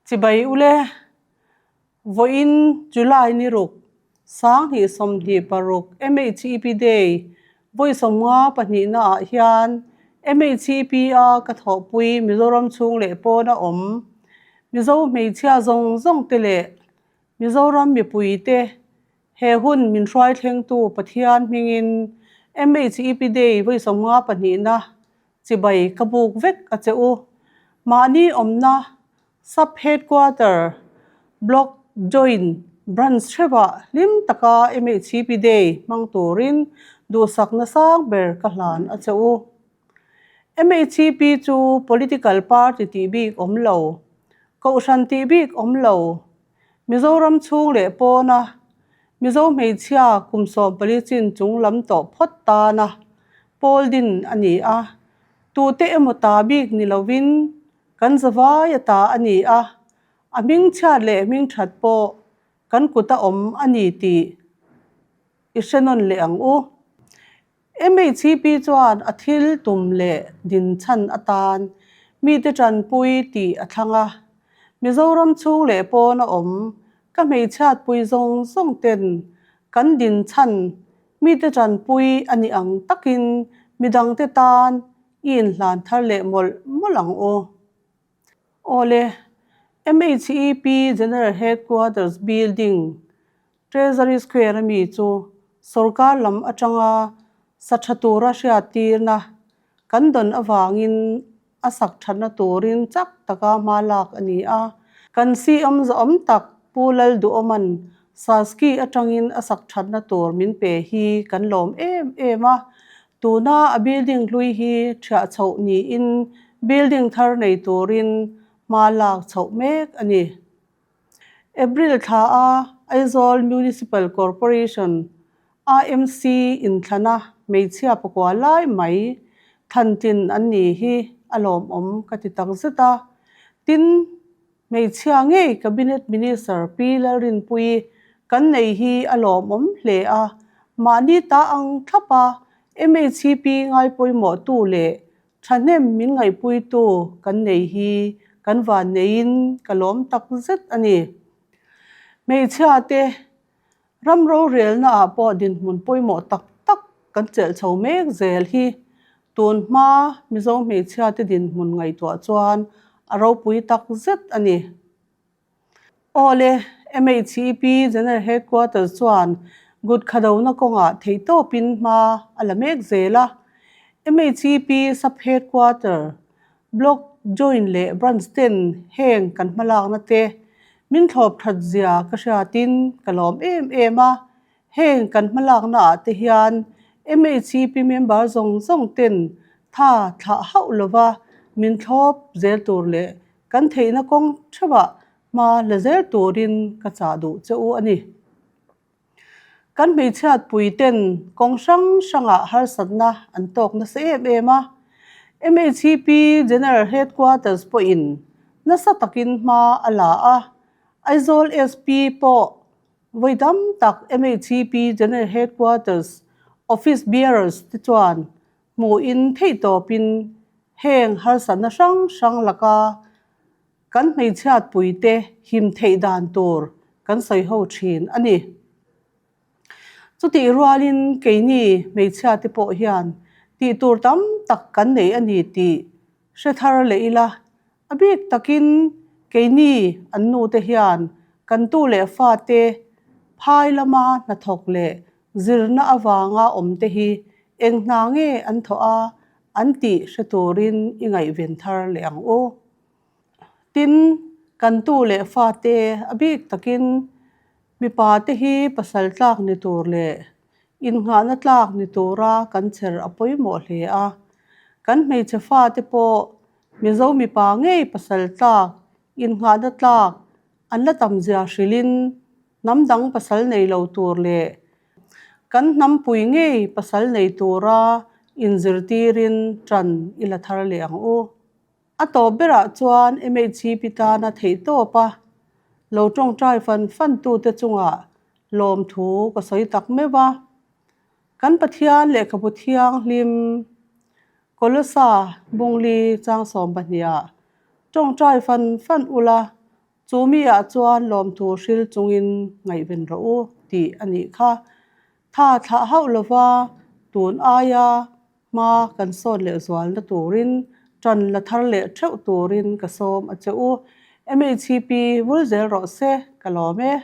Chibai ule, vawiin July ni ruk, 2026 MHEP Day vawi 52 ah hian MHEP a ka thawhpui Mizoram chhung leh pawn a awm Mizo hmeichhia zawng zawng te leh Mizoram mipui te He hun min hruai thlengtu Pathian hmingin MHEP Day vawi 52 na chibai ka buk vek a che u. Mahni awmna Sub Headquarter Block Joint Branch hrevah hlim taka MHEP Day hmang turin duhsakna sang ber ka hlan a che u. MHEP chu political party tih bik awm lo, kohhran tih bik awm lo, Mizoram chhung leh pawna Mizo hmeichhia kum 14 chin chung lam tawh phawt tana pawl din a ni a, tute emaw ta bik ni lovin kan zavai a ta a ni a, a hmingchhiat leh hmingthat pawh kan kuta awm a ni tih i hre nawn leh ang u. MHCP chuan a thil tum leh dinchhan atan mite tanpui tih a thlang a. Mizoram chhung leh pawn a awm ka hmeichhiatpui zawng zawng ten kan dinchhan mite tanpui a nih ang takin midangte tan i inhlan thar leh mawlh mawlh ang u. Awle, MHEP General Headquarters Building Treasury Square a mi chu sorkar lam atanga sa tha tura hriattirna kan dawn avangin a sak thatna turin chak taka hma lak a ni a. Kan CM zawhawm tak Pu Lalduhawman Saski atangin a sak thatna tur min pe hi kan lawm em em a. Tuna a building hlui hi thiah chhoh niin building thar nei turin hma lak chhoh mek a ni. April thla a Aizawl Municipal Corporation, AMC, inthlana hmeichhia pakua lai mai thantlin an ni hi a lawmawm ka ti takzet a. Tin, hmeichhia ngei Cabinet Minister Pi Lalrinpuii kan nei hi a lawmawm hle a, mahni ta ang thlap a MHCP ngaipawimawhtu leh Thahnem min ngaihpuitu kan nei hi kan van neiin ka lawm tak zet a ni. Hmeichhia te ram rorelna ah pawh dinhmun pawimawh tak tak kan chelh chho mek zel hi tun hma Mizo hmeichhia te dinhmun ngaihtuah chuan a ropui tak zet a ni. Awle, MHEP General Headquarters chuan gutkha dona kawngah theihtawpin hma a la mek zel a. MHEP Sub Headquarter, Block, Joint leh Branch ten heng kan hmalakna te min thlawp that zia ka hriatin ka lawm em em a. Heng kan hmalakna ah te hian MHEP member zawng zawng ten tha thlah hauh lova min thlawp zel tur leh Kan theihna kawng theuhah hma la zel turin ka chah duh che u a ni. Kan hmeichhiatpui ten kawng hrang hrangah harsatna an tawk nasa em em a. MHCP General Headquarters pawhin nasa takin hma a la a, Aizawl SP pawh vawi dam tak MHCP General Headquarters Office Bearers te chuan Hmuhin theihtawpin heng harsatna hrang hrang laka kan hmeichhiatpuite him theih dan tur kan sawi ho thin a ni. Chutih rualin keini hmeichhiate pawh hian tih tur tam tak kan nei a ni tih hre thar leh ila, a bik takin keini an nute hian kan tu leh fate phai lama hnathawk leh Zirna avanga awmte hi eng hna nge an thawh a, an tih hre turin i ngaihven thar leh ang u. Tin, kan tu leh fate a bik takin mipa te hi pasal tlak ni tur leh innghahna tlak ni tura kan chher a pawimawh hle a. Kan hmeichhe fate pawh Mizo mipa ngei pasal tlak, innghahna tlak an la tam zia hrilhin Hnam dang pasal nei lo tur leh kan hnampui ngei pasal nei tura inzirtirin ṭan i la thar leh ang u. A tawp berah chuan MHCP tana theihtawpa lo ṭawngṭai fan fan tute chungah lawmthu ka sawi tak meuh a. Kan Pathian lehkhabu thianghlim Kolosa Bungli chang 12 ah ṭawngṭai fan fan ula. Chu mi ah chuan lawmthu hril chungin ngaihven rawh u tih a nih kha. Tha thlah hauh lova tun aia hma kan sawn leh zualna turin tan la thar leh theuh turin ka sawm a che u. MHP vul zel rawh se, ka lawm e.